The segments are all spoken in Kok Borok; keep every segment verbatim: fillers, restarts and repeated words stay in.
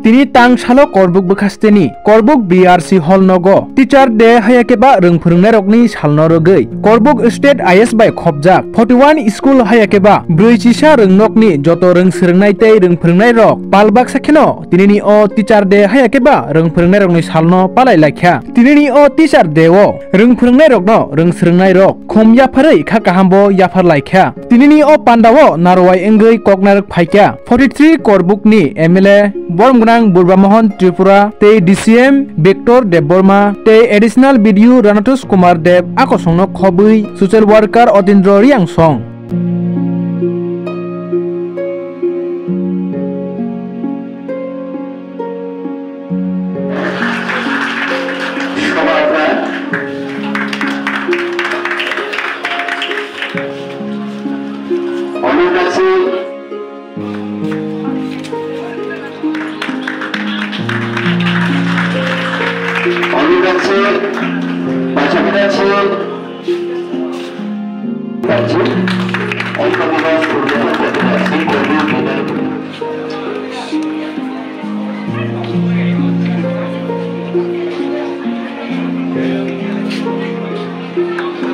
Tini tang salo Korbuk bwkhasteni Korbuk B R C hall nogo Teacher Day haya khe ba rwng phwrwngnairokni salno rwgwi Korbuk State I S bai khopjak forty one school haya khe ba brwi chisa rwngnokni joto rwng swrwngnai tei rwng phwrwngnairok pal baksa kheno tinini o Teacher Day haya khe ba rwng phwrwngnairokni salno palai laikha. Tinini o Teacher Day o rwng phwrwngnairokno rwng swrwngnairok khum yapharwi kha kahambo yaphar laikha. Tinini o pandao narwai wngwi koknarwk phaikha forty three Korbukni M L A boromgwnang Burba Mohan Tripura tei D C M Victor Debbarma tei Additional B D O Ranathus Kumar Deb akosongno khobwi social worker Otindro Riangsong.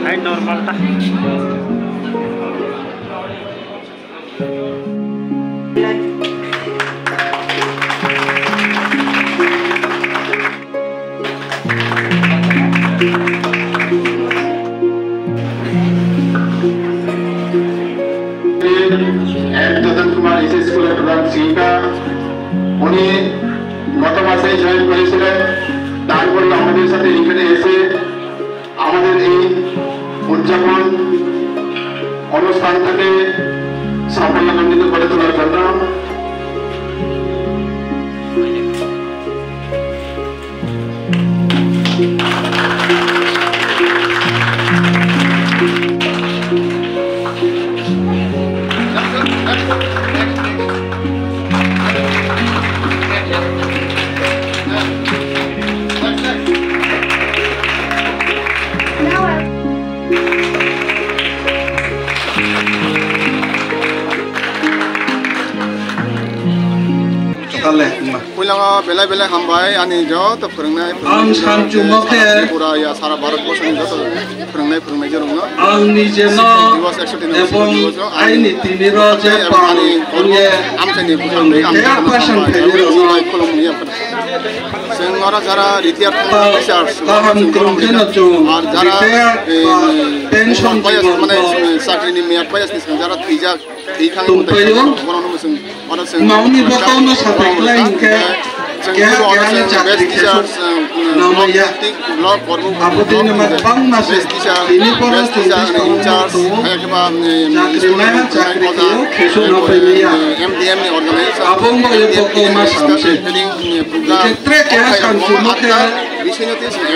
Hai normal ta. M Chandan Kumar, SS স্কুলের প্রধান শিক্ষিকা, উনি গত মাসেই জয়েন করেছিলেন। তারপরে আমাদের সাথে এখানে এসে আমাদের এই উদযাপন অনুষ্ঠানটাকে সাফল্যমণ্ডিত করে তোলার জন্য Puilango belai belai hambai ani joto phwrwngnai, ang phwrwngnai, sanchungo khe Tripura ya sara Bharat borsoni joto phwrwngnai, phwrwngnai jorokno. Ang nijeno Diwas ekso tini ebong aini tiniro je pang wngye amchaini bwkhak tei amchaini bwkhak bai khulumni ya. Chwng oro jara retire thangma kaisa kaham kwrwng kheno chwng ar jara, retire eh, ba pension mane, jibon eh, chakrini meyad payasni swng jara thwijak, thwi thangwi tongpaio. Bono chwng, bono chwng Mauni bokongno sapai khlai hwnkhe chwng keha keha le chakri khesuk namaya. Abo tini ma bangma se tini poro chwng best teacher in charge, tongo. Chakri maya chakri khesuk no pai maya. Abo wngkha bokongma samse. Tre keha samsimo khe,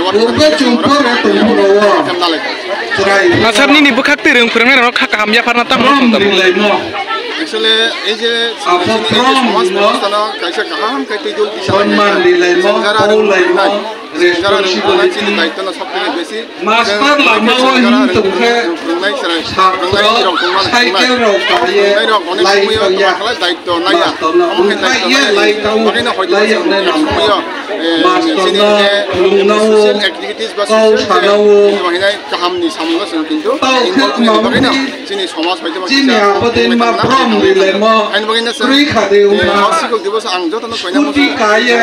abo chwng pore tongphuru o chwrai. Asar nini bwkhak twi rwng phwrwngnairokno kha kaham yapharna tamo song tamo. Actually, ei je abo chini brom somaj no bebosta no kaisa kaham khe twi dol kisa sonman rilaimo, jara rwng phwrwngnai, jara rwng phwrwngnai chini daitto no sob theke besi. Master lama o hin tongkhe satro cycle rok kaiye lai tongya. Master no wngkha ye lai tong lai yoknai nang. Master no khulumnao, kau sanao. Kaham ni samung no chwng kintu tao khe involvement ni bagwi no chini somaj bai tongma chini kisa abo tei ma brom rilaimo kwrwi kha de wngkha. Sikok diboso ang joto no koina scooty kaiye,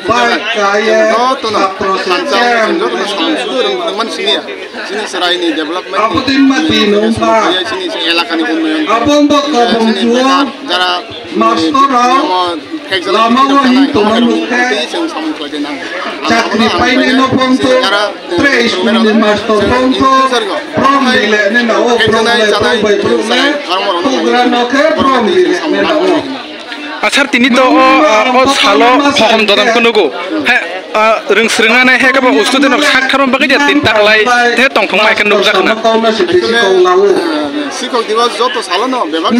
bike kaiye, joto no satro se chwng joto no samung sudu rwng rwngmani siniya. Chini chwraini development abo tei ma twi no wngkha. Chini elakani unnoyon. Abo wngkha kabung chuo. Jara Master rok lama o hin tongma nukhe chakri painai no phone to, tre school ni master phone to, brom rile ne na o brom le brom bai brom le, tugra no khe brom rile ne na o. Asar tini to o, o salo hokom dodan ko nugo. He, rwng swrwngna nai he kebo student rok sak tharma bagwi je tin taklai the tongthong mai khe nukjak na. Sikok diwas joto salo no bebak.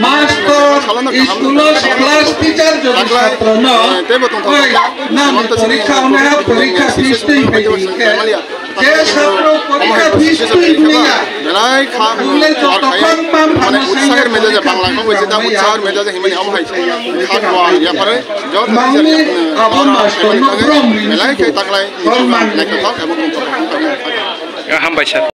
Master, school o class teacher jodi chhatro no, oi, nang porikha hwnwi ha porikha fees twi phai di hwnkhe, Je satro porikha fees twi manya. Belai kha, ang le joto khang mam mane phano utsaher sengya mejaje porikha bangla kong bai jeta utsaher mejaje himani om hai. Kha kwa ya pare. Mangni abo master no prom rini belai khe taklai. Hor mangni. Naithothok abo. Hambai sir.